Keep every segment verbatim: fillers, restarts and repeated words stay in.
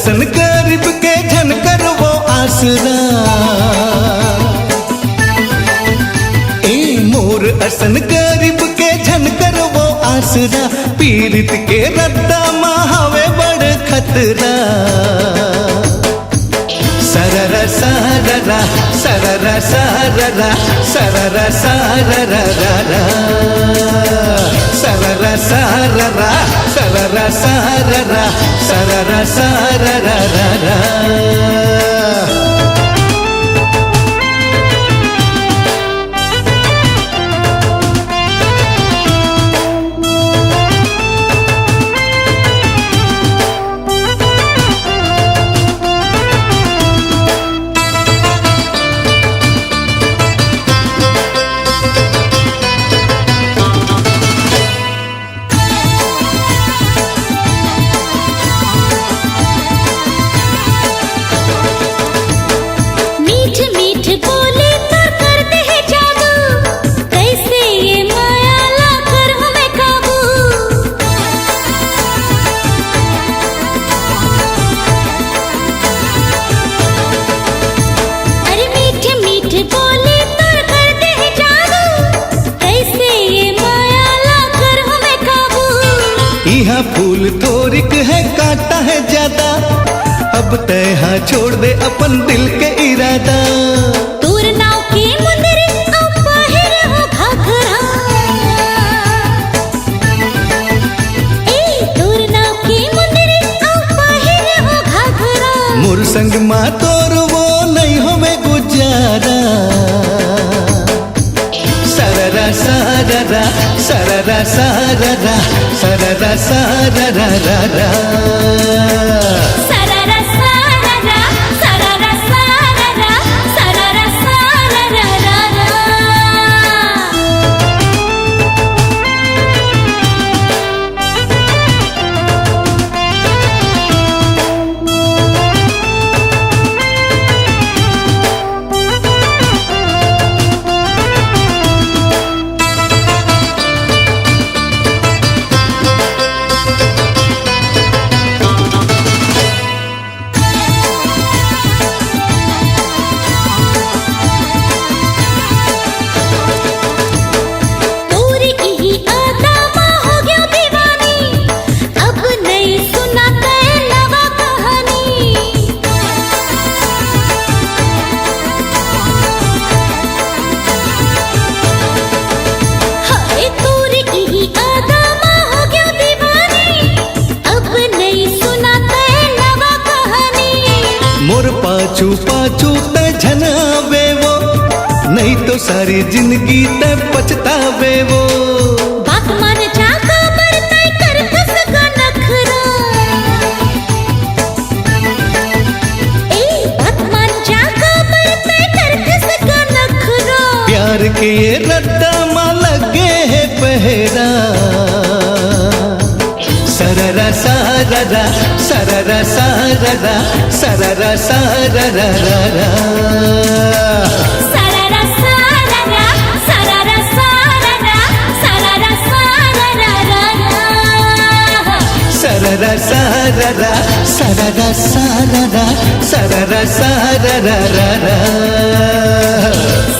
असन गरीब के झन करवो आसरा, ए मोर असन गरीब के झन करवो आसरा, पीरित के रद्दा मा हवे बड़ खतरा। सररा सररा, सररा सररा, सररा सररा, सररा सररा, सररा सररा, सररा सररा। मीठ मीठ बोली तोर कर दे है जादू, कैसे ये माया ला करूं मैं काबू। अरे मीठ मीठ बोली तोर कर दे है जादू, कैसे ये माया ला करूं मैं काबू। इहाँ फूल थोरिक है, कांटा है ज्यादा, अब तैं हा छोड़ दे अपन दिल के इरादा। तोर नाव के मुंदरी अउ पहिरे हो घाघरा। ए, तोर नाव के मुंदरी अउ पहिरे हो घाघरा। मोर संग मा तोर वो नइ होवे गुजारा। सररा सररा, सररा सररा, सररा सररा। सररा सररा, सररा सररा, सररा सररा। तोर इही अदा मा हो गयो दीवानी, अब नइ सुनात ए नवा कहानी। हाय, तोर इही अदा मा हो गयो दीवानी, अब नइ सुनात ए नवा कहानी। मोर पाछू पाछू तैं झन आवे वो, नइ तो सारी जिंदगी तैं पछतावे वो। बात मान जा काबर तैं करथस गा नखरा। ए, बात मान जा काबर तैं करथस गा नखरा। प्यार के ये रद्दा मा लगे हे पहरा। सररा सररा, सररा सररा, सररा सररा। सररा सररा, सररा सररा, सररा सररा। सररा सररा, सररा सररा, सररा सररा।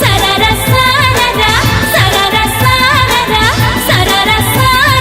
सररा सररा, सररा सररा, सररा सररा।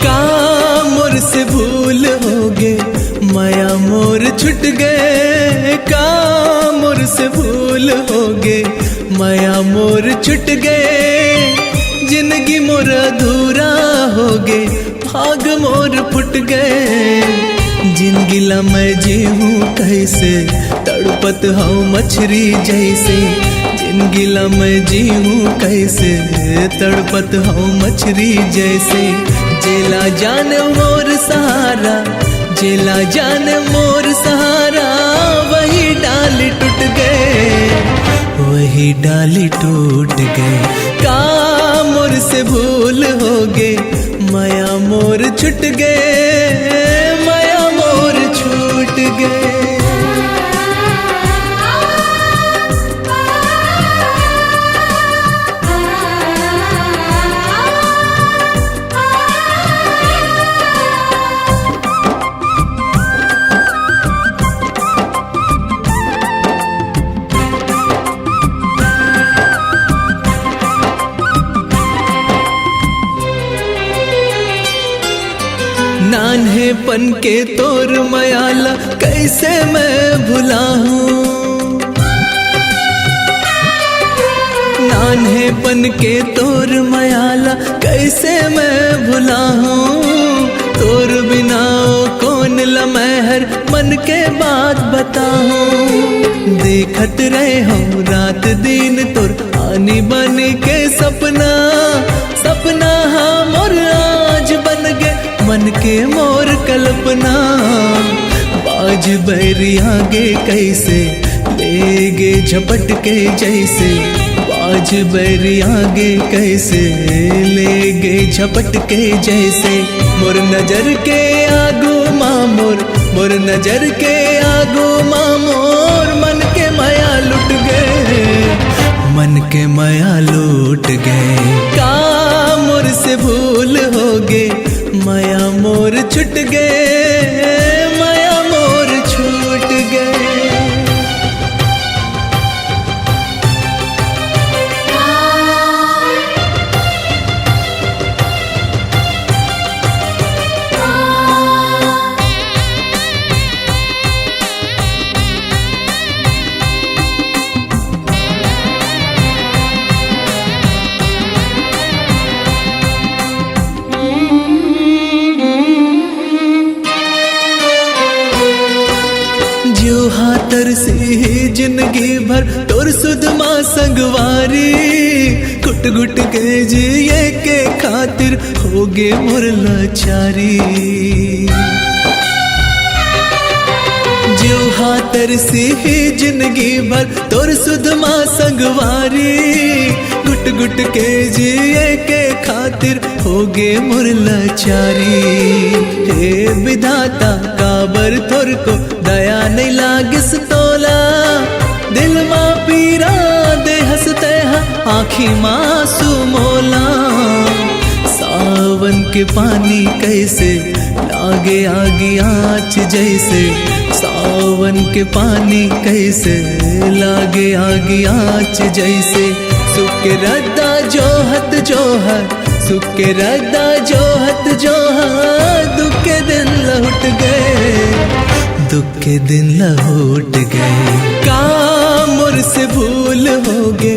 का मोर से भूल होगे, मया मोर छुट गे, का मोर से भूल होगे, मया मोर छुट गे, जिनगी मोर अधूरा होगे, भाग मोर फुट गे। जिनगी ला मैं जीहूँ कइसे, तड़पत हँव मछरी जइसे। जिनगी ला मैं जीहूँ कइसे, तड़पत हँव मछरी जइसे। जेला जाने मोर सहारा, जेला जाने मोर सहारा, वही डाली टूट गे, वही डाली टूट गे। का मोर से भूल होगे, मया मोर छुट गे, मया मोर छूट गे। नान्हेपन के तोर मया ला कइसे मैं भुलाहूँ? नान्हेपन के तोर मया ला कइसे मैं भुलाहूँ? तोर बिना ओ कोन ला मैं हर मन के बात बताहूँ? देखत रहे हँव रात दिन तोर आनी बानी के सपना। सपना हा मोर आज बन गे, मन के मोर कल्पना। बाज बैरी आगे कइसे ले गे झपट के जइसे, बाज बैरी आगे कइसे ले गे झपट के जइसे। मोर नजर के आगू मा मोर, मोर नजर के आगू मा मोर मन के मया लुट गे, मन के मया लुट गे। का मोर से भूल होगे, मया मोर छुट गे, मया मोर छूट गे। जिउ हा तरसी जिनगी भर तोर सुध मा संगवारी, घुट घुट के जिए के खातिर होगे मोर लाचारी। जिउ हा तरसी जिनगी भर तोर सुध मा संगवारी, घुट घुट के जिए के खातिर होगे मोर लाचारी। हे विधाता, काबर थोरको दया नइ लागिस तोला? दिल मा पीरा दे हँस तैं हा, आँखी मा आँसू मोला। सावन के पानी कइसे लागे आगी आँच जइसे, सावन के पानी कइसे लागे आगी आँच जइसे। सुख के रद्दा जोहत जोहत, सुख के रद्दा जोहत जोहत, दुख के दिन लहुट गे, दुख के दिन लहुट गे। का मोर से भूल होगे,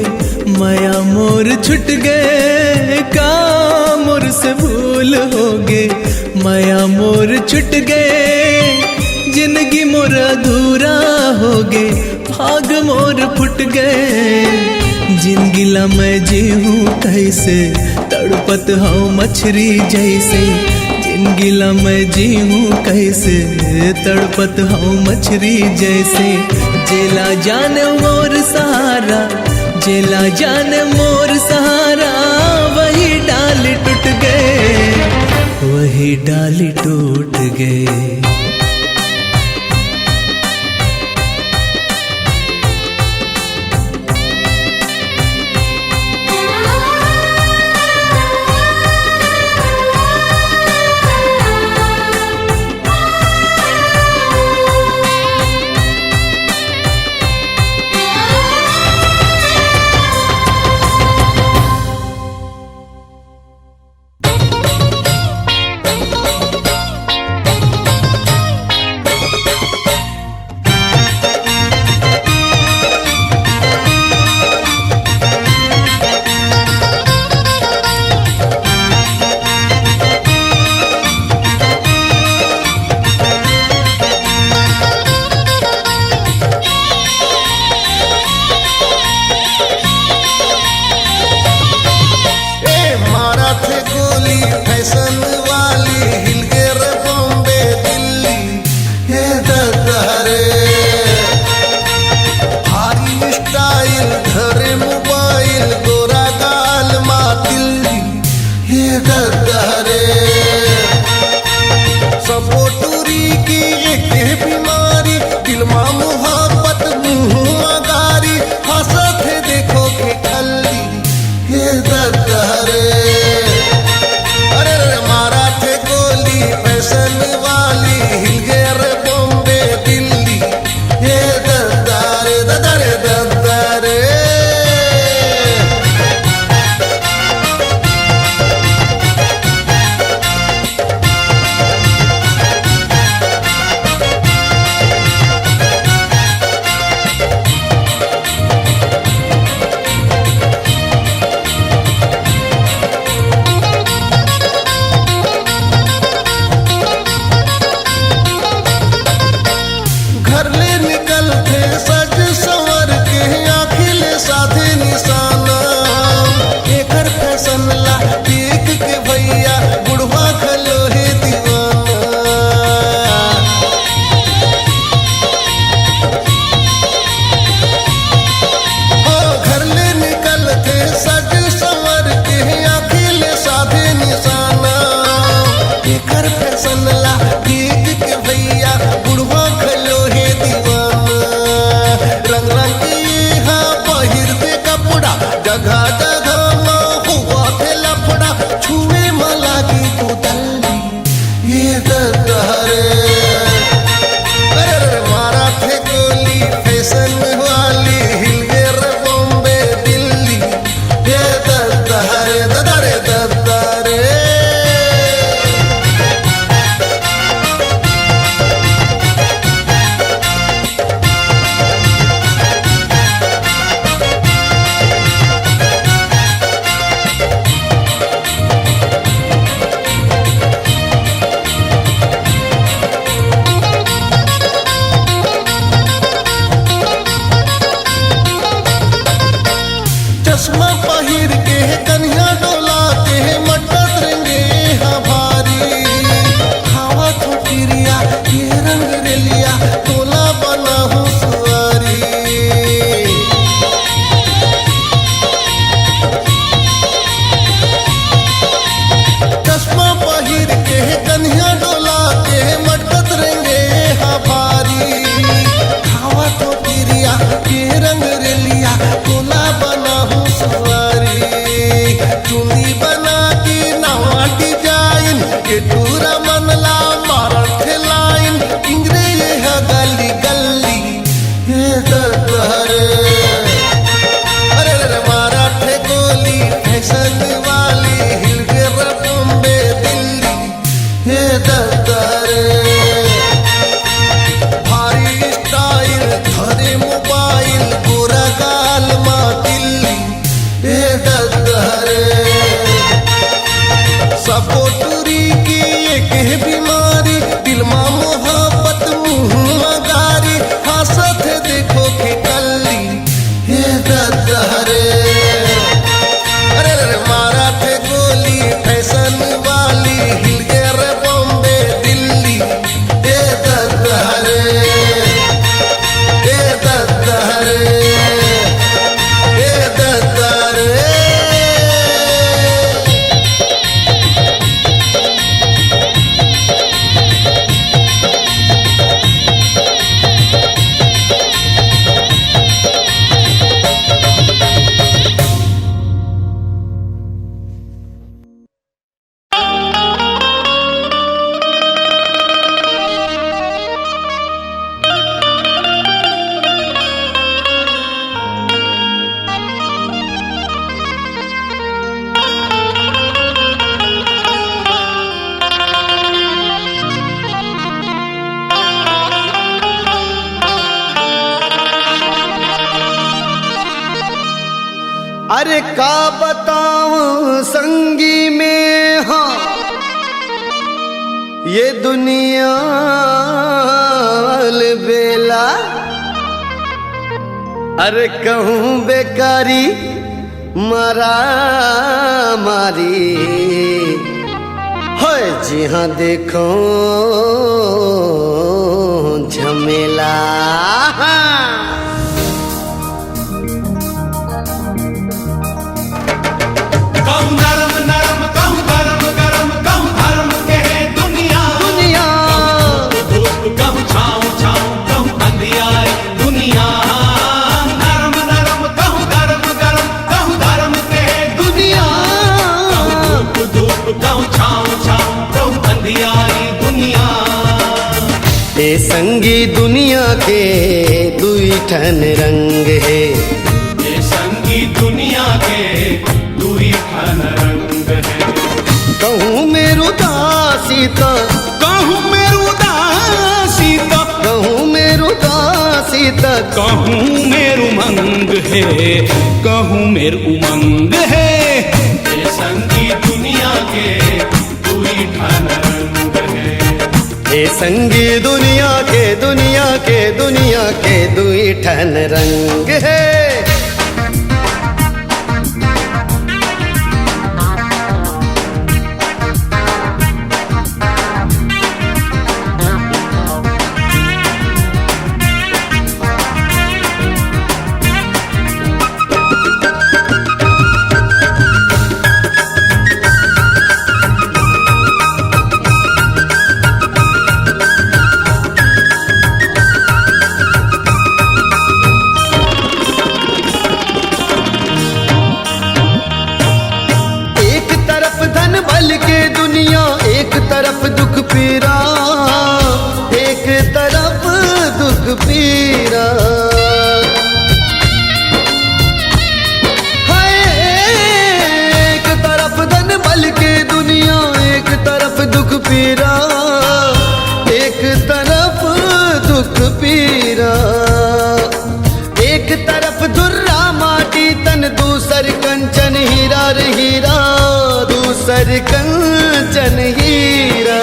मया मोर छुट गे। का मोर से भूल होगे, मया मोर छुट गे। जिनगी मोर अधूरा होगे, भाग मोर फुट गे। जिनगी ला मैं जीहूँ कइसे, तड़पत हँव मछरी जइसे। जिनगी ला मैं जीहूँ कइसे, तड़पत हँव मछरी जइसे। जेला जाने मोर सहारा, जेला जाने मोर सहारा, वही डाली टूट गे, वही डाली टूट गे। थे सज संवर के आँखी ले साधे निशाना। एकर फैशन ला देख के भैया बुढ़वा घलो हे दीवाना। ओ घर ले निकल थे सज संवर के आँखी ले साधे निशाना। एकर फैशन ला देख के भैया बुढ़वा घलो हे दीवाना। रंग रंग के हा पहिरथे कपड़ा, जगह जगह म होवथे लफड़ा, छुए म लागी तो दल्ली, ये दद्दा रे। अरे रे, मारथे गोली फैशन वाली, हिल गे रे बॉम्बे दिल्ली, ये दद्दा रे, दद्दा रे, दद्दा रे। चश्मा पहिर के हे कनिहा डोला के हे मटत रेंगे हा भारी। खावत हो किरिया ये रंग रेलिया तोला बनाहूँ सुवारी। चश्मा पहिर के हे कनिहा डोला के हे मटकत रेंगे हा भारी। खावत हो किरिया के रंग रेलिया तोला बनाहूँ सुवारी। चुंदी बना के नवा डिजाइन के टूरा मन ला मारत हे लाइन। इंगरे ये हा गली गली हे दद्दा रे। अरे रे रे, मारथे गोली फैशन वाली, हिल गे रे बॉम्बे दिल्ली हे दद्दा रे। भारी स्टाइल धरे मोबाइल, गोरा गाल मा तिल्ली हे दद्दा रे। सबो टूरी के एक हे बीमारी, दिल मा मोहब्बत मुँह मा गारी, हंसत हे देखो के कल्ली हे दद्दा रे। अरे रे रे, मारथे गोली फैशन वाली, हिल गे रे बॉम्बे दिल्ली हे दद्दा रे, हे दद्दा रे, हे दद्दा रे। अरे का बताऊं संगी में, हाँ, ये दुनिया बेला। अरे कहूँ बेकारी मरा मारी, होय जिहाँ देखो झमेला। कहूँ नरम नरम, कहूँ गरम गरम, कहूँ धर्म के दुनिया। दुनिया। कहूँ धूप, कहूँ छाँव, छाँव, कहूँ अंधियार दुनिया। नरम नरम, कहूँ गरम गरम, कहूँ धर्म के दुनिया। कहूँ धूप, धूप, कहूँ छाँव, छाँव, कहूँ अंधियारी दुनिया। ए संगी दुनिया के दुई ठन रंग हे। ए संगी दुनिया के दुई ठन रंग हे। कहूँ मेरु दासी त, कहूँ मेरु दासी त, कहूँ मेरु दासी त, कहूँ मेरु मंग हे, कहूँ मेरु उमंग हे। ए संगी दुनिया के दुई ठन रंग हे। ए संगी दुनिया के, दुनिया के, दुनिया के दु रंग है। एक तरफ धन बल के दुनिया, एक तरफ दुख पीरा, एक तरफ दुख पीरा। हाय, एक तरफ धन बल के दुनिया, एक तरफ दुख पीरा, एक तरफ दुख पीरा। एक तरफ धुर्रा माटी तन, दूसर कंचन हीरा रे हीरा, दूसर कंचन हीरा।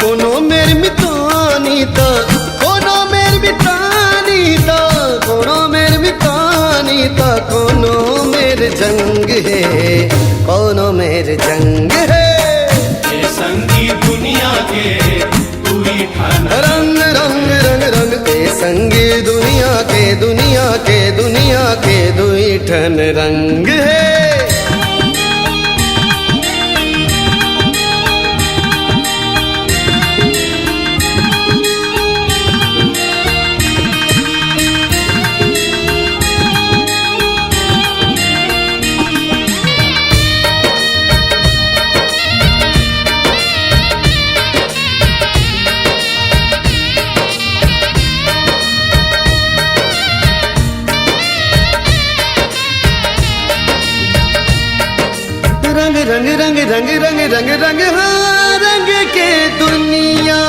कोनो मेर मितानी ता, कोनो मेर मितानी ता, कोनो मेर मितानी ता, कोनो मेर जंग है, कोनो मेर जंग है। ए संगी दुनिया के दुई ठन रंग, रंग, रंग, रंग, ए संगी दुनिया के, दुनिया के, दुनिया के दुई ठन रंग है। रंग, रंग, रंग, रंग, रंग, रंग, रंग, हाँ, रंग के दुनिया।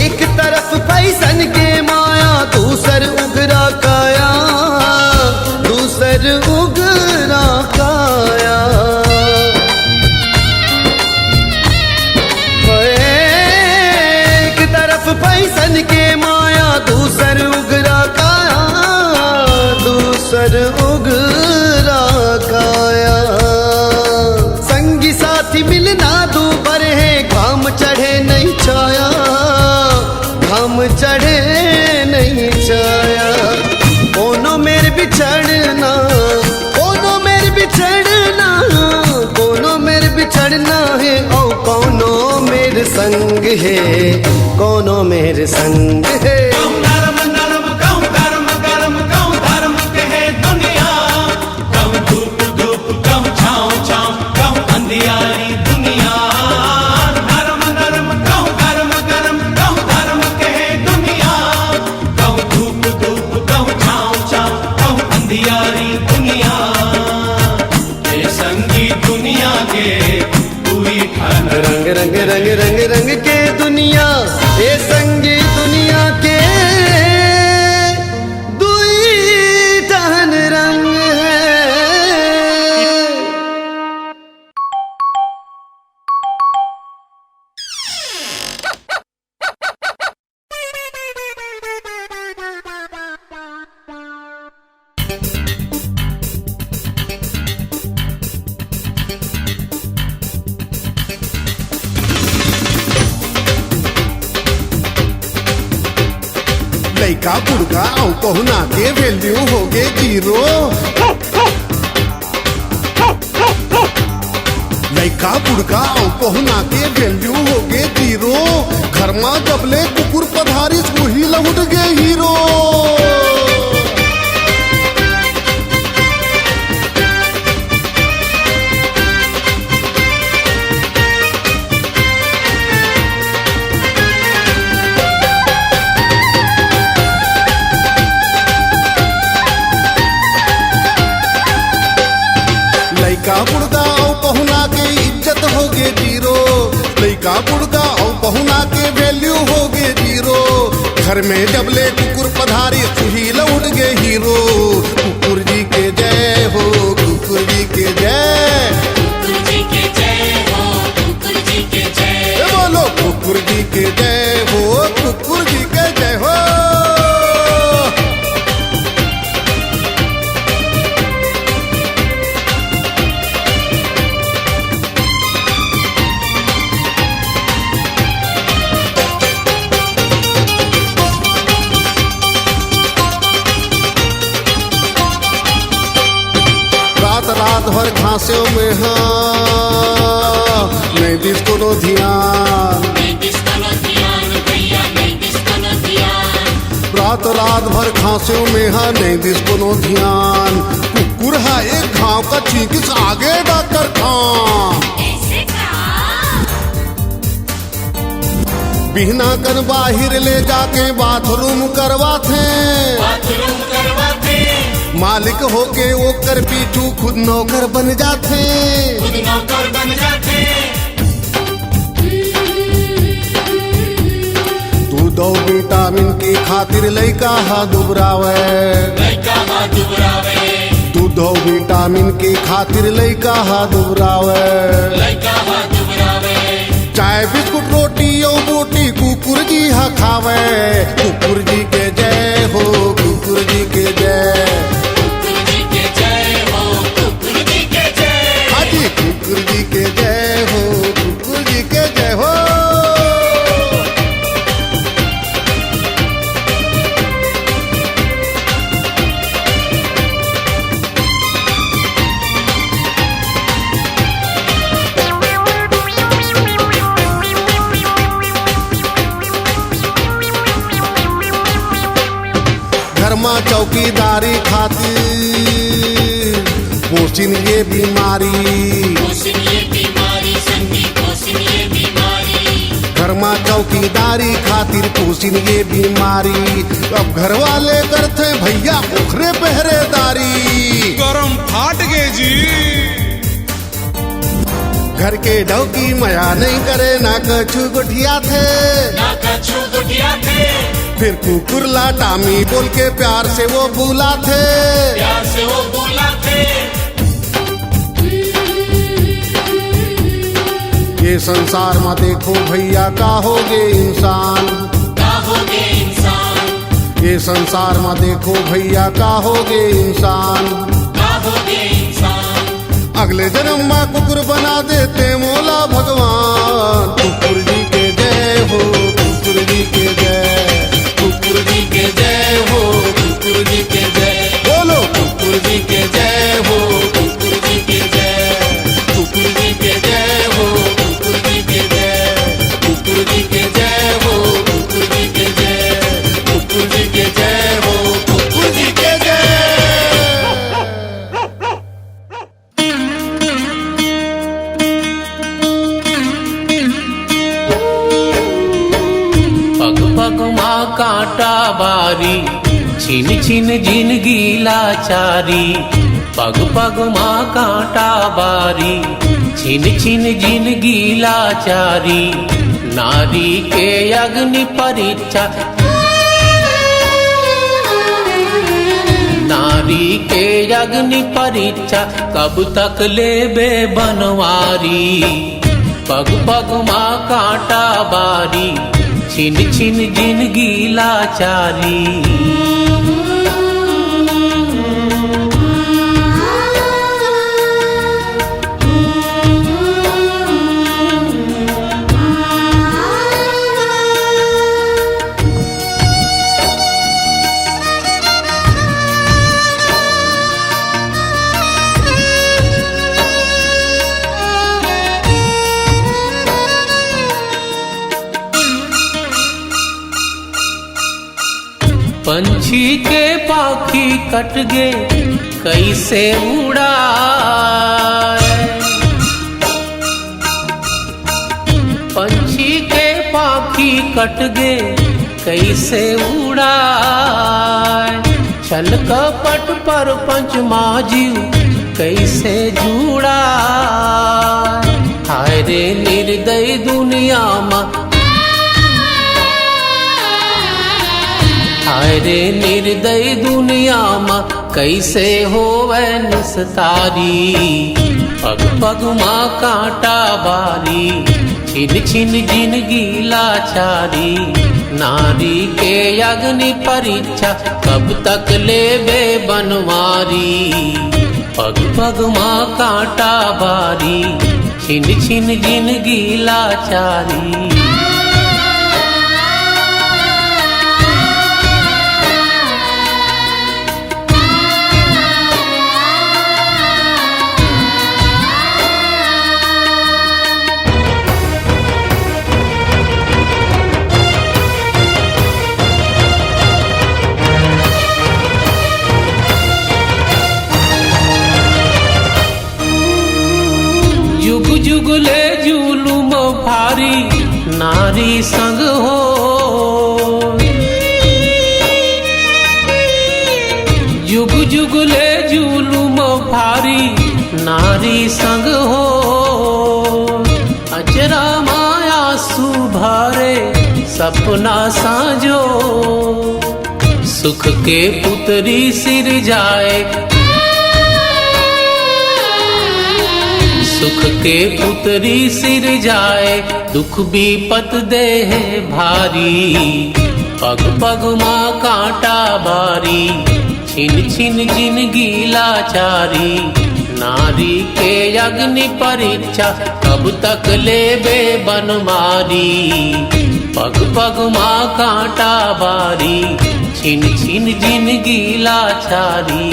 एक तरफ फैशन के माया, दूसर उगरा काया, दूसर उगरा काया। एक तरफ फैशन के माया, दूसर उगरा काया, दूसर उगरा काया। संगी साथी मिलना दूभर है, घाम चढ़े नहीं छाया, घाम चढ़े नहीं छाया। कोनो मेर बिछड़ना, कोनो मेर बिछड़ना, कोनो मेर बिछड़ना है, औ कोनो मेर संग है, कोनो मेर संग है। कहूँ नरम नरम, कहूँ गरम गरम, कहूँ धर्म कहे दुनिया, कहूँ धूप धूप, कहूँ छाँव छाँव, कहूँ अंधियारी दुनिया। नरम नरम, कहूँ गरम गरम, कहूँ धर्म कहे दुनिया, कहूँ धूप धूप, कहूँ छाँव छाँव, कहूँ अंधियारी दुनिया। ए संगी दुनिया के दुई ठन रंग, रंग, रंग, रंग, रंग के दुनिया, ए संगी दुनिया के दुई ठन रंग है। लइका बुढ़का अउ पहुना के value होगे zero। लइका बुढ़का अउ पहुना के value होगे zero। घर म जब ले कुकुर पधारिस, उही लहुट गे hero। लइका बुढ़का अउ पहुना के इज्जत होगे zero। लइका बुढ़का अउ पहुना के value होगे zero। घर में जब ले कुकुर पधारिस, उही लहुट गे hero। कुकुर जी के जय हो, कुकुर जी के जय। कुकुर जी के जय हो, कुकुर जी के जय। ए बोलो, कुकुर जी के जय हो, कुकुर जी के जय हो। पर खांसेव में हा, नहीं दिस कोनो धियान। रात-रात भर खांसेव में हा, नहीं दिस कोनो धियान। कुकुर हा एक घांव का छींकिस आगे डॉक्टर खां। बिहना कन बाहिर ले जाके बाथरूम करवाथे। बाथरूम करवाथे। मालिक होके ओकर पीछू खुद नौकर बन जाथे। खुद नौकर बन जाथे। दूध अउ विटामिन के खातिर लइका हा दुबरावय। लइका हा दुबरावय। दूध अउ विटामिन के खातिर लइका हा दुबरावय। लइका हा दुबरावय। चाय बिस्कुट रोटी अउ बोटी कुकुर जी हा खावय। कुकुर जी के जय हो, कुकुर जी के जय। कुकुर जी के जय हो, कुकुर जी के जय। हाँ जी, कुकुर जी के जय हो, कुकुर जी के जय हो। घर मा चौकीदारी खातिर पोसिन ये बीमारी। पोसिन ये बीमारी, संगी, पोसिन ये बीमारी। घर मा चौकीदारी खातिर पोसिन ये बीमारी। अब घर वाले करथे भैया ओखरे पहरेदारी। करम फाट गे जी। घर के डौकी मया नहीं करे, ना कछु गोठियाथे। ना कछु गोठियाथे। फिर कुकुर ला टामी बोल के प्यार से वो बुलाथे। प्यार से वो बुलाथे। ये संसार मा देखो भैया, का होगे इंसान। का होगे इंसान। ये संसार मा देखो भैया, का होगे इंसान। का होगे इंसान। अगले जनम मा कुकुर बना देते मोला भगवान। कुकुर जी के जय हो, कुकुर जी के जय, कुकुर जी के जय हो, कुकुर जी के जय। बोलो कुकुर जी के जय हो, कुकुर जी के जय, कुकुर जी के जय हो, कुकुर जी के जय, कुकुर जी के जय हो, कुकुर जी के जय, कुकुर जी के जय हो, कुकुर जी के जय। पग पग मा कांटा बारी, छिन छिन जिनगी लाचारी। पग पग मा कांटा बारी, छिन छिन जिनगी लाचारी। नारी के अग्नि परीक्षा, नारी के अग्नि परीक्षा, कब तक लेबे बनवारी। पग पग मा कांटा बारी, छिन छिन जिनगी लाचारी। पंछी के पाखी कट गे, कइसे उड़ाय? पंछी के पाखी कट गे, कइसे उड़ाय? छल कपट परपंच मा जीव कइसे जुड़ाय? हाय रे निर्दयी दुनिया मा, हाय रे निर्दयी दुनिया मा, कइसे होवय निस्तारी। पग पग मा कांटा बारी, छिन छिन जिनगी लाचारी। नारी के अग्नि परीक्षा, कब तक लेबे बनवारी। पग पग मा कांटा बारी, छिन छिन जिनगी लाचारी। संग हो। जुग जुग ले जुलुम भारी नारी संग हो। अचरा माया सुभारे सपना साँजो। सुख के पुतरी सिरजाए, सुख के पुतरी सिरजाए, दुख बिपत देहे भारी। पग पग मा काँटा बारी, छिन छिन जिनगी लाचारी। नारी के अग्नि परीक्षा, कब तक लेबे बनवारी। पग पग मा काँटा बारी, छिन छिन जिनगी लाचारी।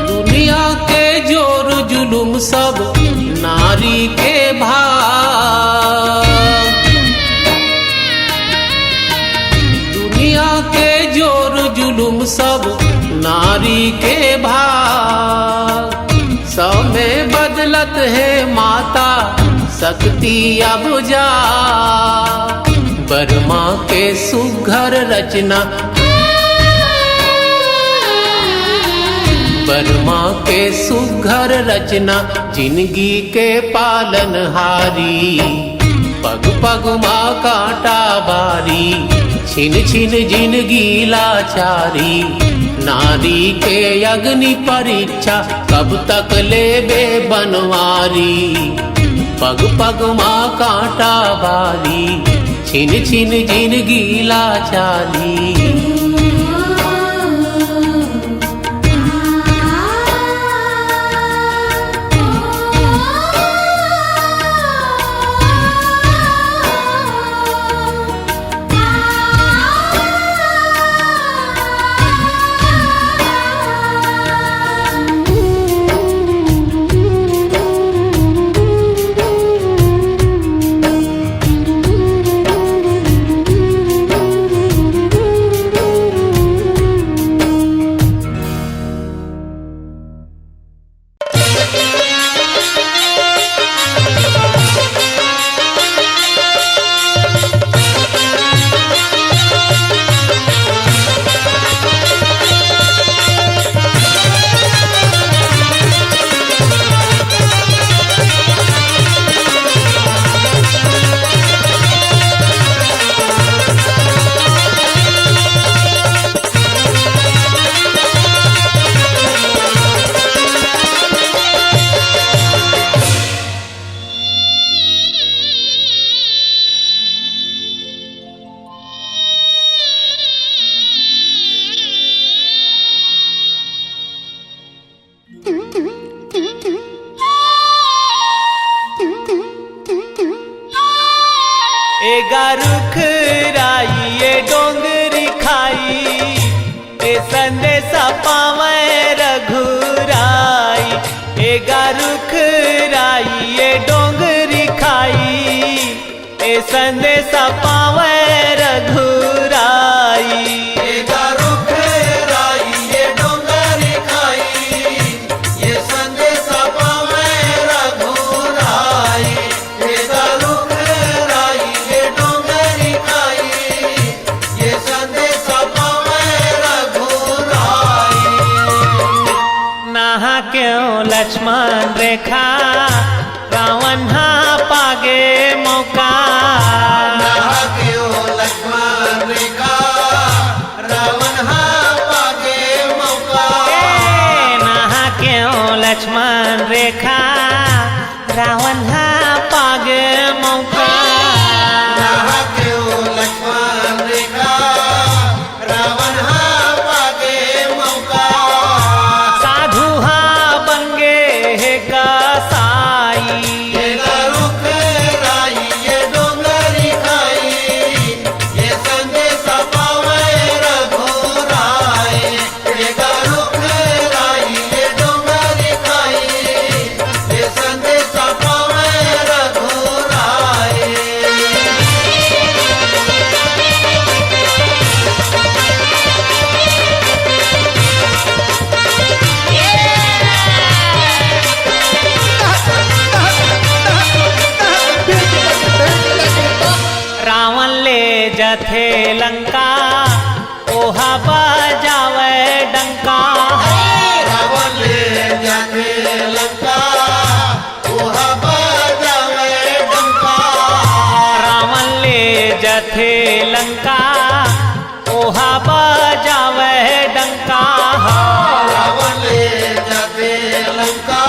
दुनिया के जोर जुलुम सब नारी के भाग। दुनिया के जोर जुलुम सब नारी के भाग। समय बदलत हे माता शक्ति अब जा। बर्मा के सुघर रचना, बर्मा के सुघर रचना, जिनगी के पालनहारी। पग पग मा काँटा बारी, छिन छिन जिनगी लाचारी। नारी के अग्नि परीक्षा, कब तक लेबे बनवारी। पग पग मा काँटा बारी, छिन छिन जिनगी लाचारी। एगा रुख राई, ए डोंगरी खाई, ए संदेशा पावै रघुराई। एगा रुख राई, ए डोंगरी खाई, ए संदेशा पावै रघुराई। एगा रुख राई, ए डोंगरी खाई, ए संदेशा पावै रघुराई। एगा रुख राई, ए डोंगरी खाई, ए संदेशा पावै रघुराई। नहा क्यों लक्ष्मण रेखा, रावण हा पागे मौका। नहा क्यों लक्ष्मण रेखा, रावण हा पागे मौका। ए, नहा क्यों लक्ष्मण रेखा, रावण हा पागे मौका। नहा क्यों लक्ष्मण रेखा, रावण हा पागे मौका। साधु हा बन गे हे कसाई। एगा रुख राई, ए डोंगरी खाई, ए संदेशा पावै रघुराई। थे लंका, ओहा बजावे डंका। रावण ले जाथे लंका, ओहा बजावे डंका। रावण ले जाथे लंका, ओहा बजावे डंका। रावण ले जाथे लंका,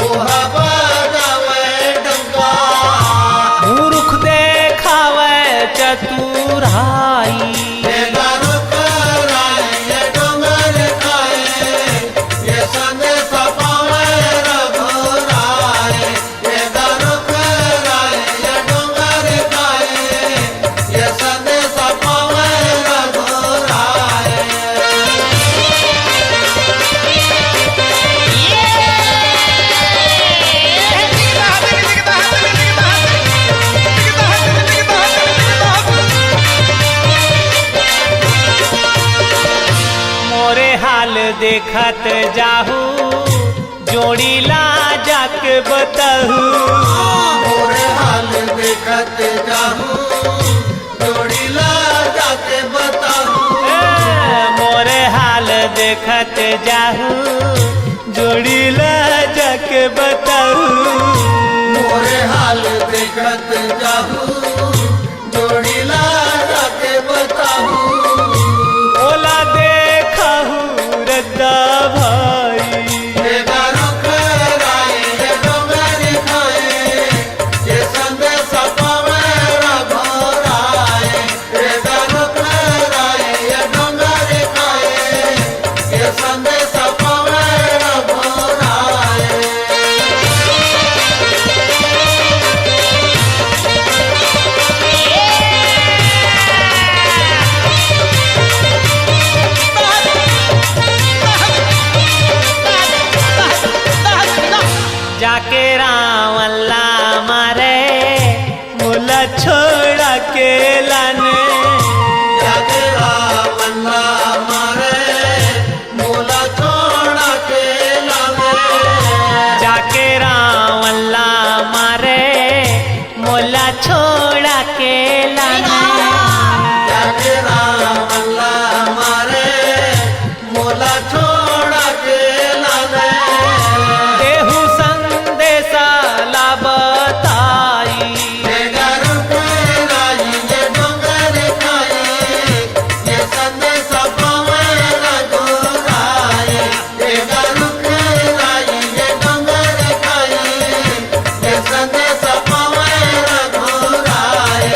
ओहा बजावे डंका। मूर्ख देखावे चतुराई। ये दारू कराए, ये डोंगर खाए, ये संदेश पावे रघुराए। ये दारू कराए, ये डोंगर खाए, ये संदेश पावे रघुराए। मोरे हाल देखत जाहू, जोड़ी ला जाके बताहू। मोरे हाल देखत जाहू, जोड़ी ला जाके बताहू। ए, मोरे हाल देखत जाहू, जोड़ी ला जाके बताहू। मोरे हाल देखत जाहू, जोड़ी ला जाके बताहू। ओला देखहू रद्दा भाई। ये दारू कराए, ये डोंगर खाए, ये संदेश पावे रघुराए। ये दारू कराए, ये डोंगर खाए, ये संदेश पावे रघुराए। जाके रावण ला मारे, मोला छोड़ा के लाने। जाके रावण ला मारे, मोला छोड़ा के लाने। जाके रावण ला मारे, मोला छोड़ा के लाने। जाके रावण ला मारे, मोला छोड़ा के लाने। देहू संदेशा ला बताई। ये दारू कराई, ये डोंगर खाई, ये संदेश पावे रघुराई। ये दारू कराई, ये डोंगर खाई, ये संदेश पावे रघुराई।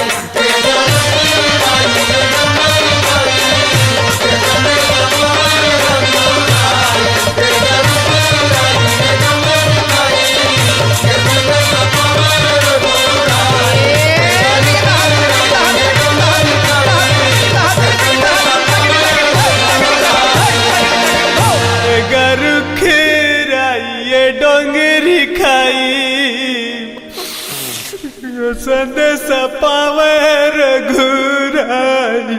गरु खेराई ये डोंगरी खाई, यो संदेश पावे रघुराई।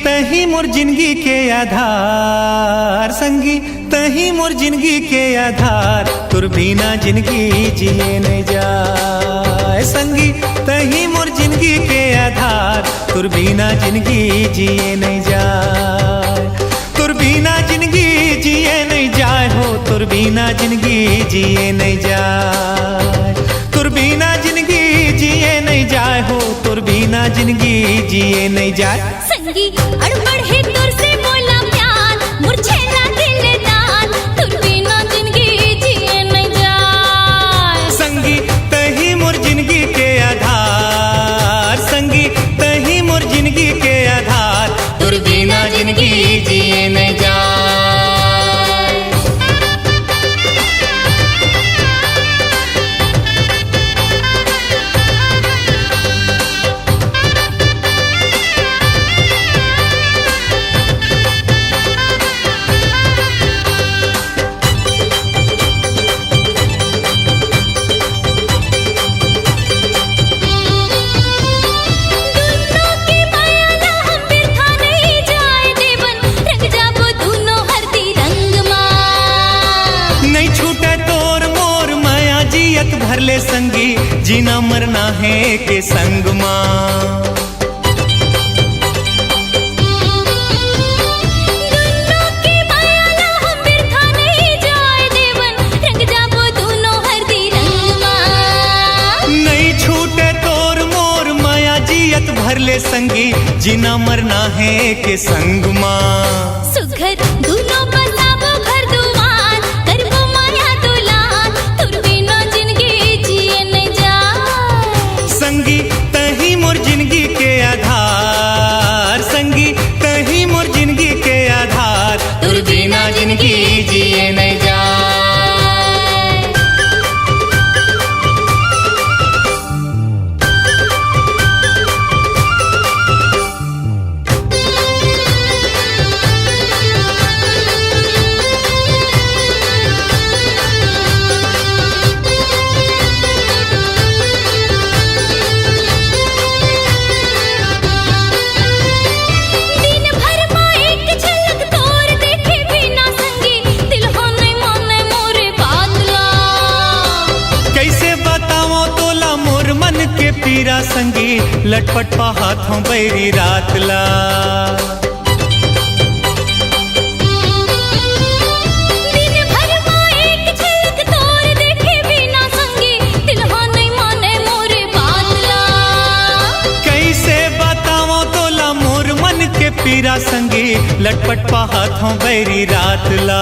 तही मोर जिंदगी के आधार संगी, तही मोर जिंदगी के आधार, तोर बिना जिंदगी जिए नहीं जाए संगी। तही मोर जिंदगी के आधार, तोर बिना जिंदगी जिए नहीं जाए। तोर बिना जिंदगी जिए नहीं जाए हो, तोर बिना जिंदगी जिए नहीं जाए। तोर बिना जिंदगी जिए नहीं जाए हो, तोर बिना जिंदगी जिए नहीं जाए। संगी, अड़बड़ हे तोर से मोला प्यार, मोर छेला दिलदार, तोर बिना जिंदगी जिए नहीं जाए। संगी, तही मोर जिंदगी के आधार, संगी, तही मोर जिंदगी के आधार, तोर बिना जिंदगी जिए नहीं जाए। दुनो के माया ला हम बिरथा नहीं जाए देवन, रंग जाबो दुनो हरदी रंग मा। नहीं छूटे तोर मोर माया जियत भर ले संगी, जीना मरना हे के संग मा। दुनो के माया ला हम बिरथा नहीं जाए देवन, रंग जाबो दुनो हरदी रंग मा। नहीं छूटे तोर मोर माया जियत भर ले संगी, जीना मरना हे के संग मा। सुघर दुनो बसाबो घर दुआर, करबो माया दुलार, तोर बिना जिंदगी जिए नहीं जाए। संगी, तही मोर जिंदगी के आधार, संगी, तही मोर जिंदगी के आधार, तोर बिना जिंदगी जिए नहीं जाए। दिन भर मा एक झलक तोर देखे बिना संगी, दिल हो नहीं माने मोरे बात ला। कैसे बतावं तोला मोर मन के पीरा संगी, लटपट पाहत हों बैरी रात ला। दिन भर मा एक झलक तोर देखे बिना संगी, दिल हो नहीं माने मोरे बात ला। कैसे बतावं तोला मोर मन के पीरा संगी, लटपट पाहत हों बैरी रात ला।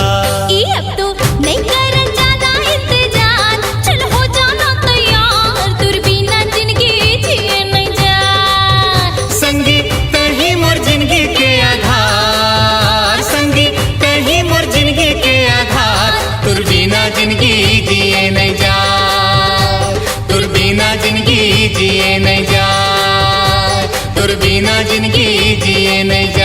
ई अब तो नहीं करन जादा इंतजार, चल हो जाना तैयार, तोर बिना जिंदगी जिए नहीं जाए। संगी, तही मोर जिंदगी के आधार, संगी, तही मोर जिंदगी के आधार, तोर बिना जिंदगी जिए नहीं जाए, तोर बिना जिंदगी जिए नहीं जाए, तोर बिना जिंदगी जिए नहीं जाए।